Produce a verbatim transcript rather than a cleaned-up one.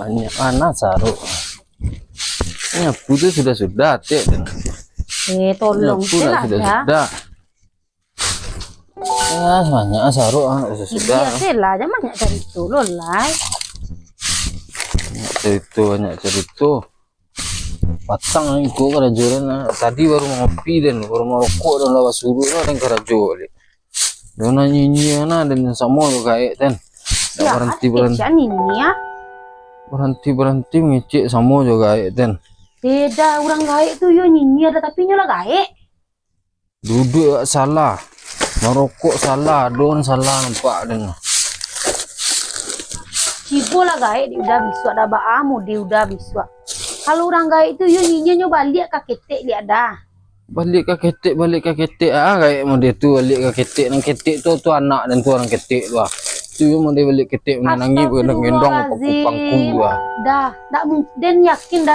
Banyak anak sarok. Nyapu tu sudah-sudah, Tek. Eh, tolong Nyapu nak lah ya. Sudah-sudah. Ah, banyak ah sarok ah, sudah-sudah. Iya, sela aja banyak cerita lo lah. Banyak cerita, banyak cerita. Patang iko karajo den ah. Tadi baru mangopi den, baru marokok den lah basuruh lah den karajo balik. Dia nak nyinyia nah den samo jo gaek den. Tak Ya, berhenti ada berhenti. Sia nyinyia. Berhenti berhenti mengecek samo jo gaek den. Beda orang gaek tu yo nyinyia ada tapi nyo lah gaek. Duduk salah. Marokok salah, don salah nampak den. Cibo lah gaek di udah bisuak dah baa mode udah bisuak. Kalau orang gaek tu yo nyinyia nyo baliak ka ketek liak dah. Balik ka ketek, balik ka ketek ah gaek mode tu, balik ka ketek, nan ketek tu tu anak den tu, orang ketek tu ah. Tu yo mode balik ketek, menangis gendong-gendong pangku-pangku ah. Dah, dak mungkin yakin dah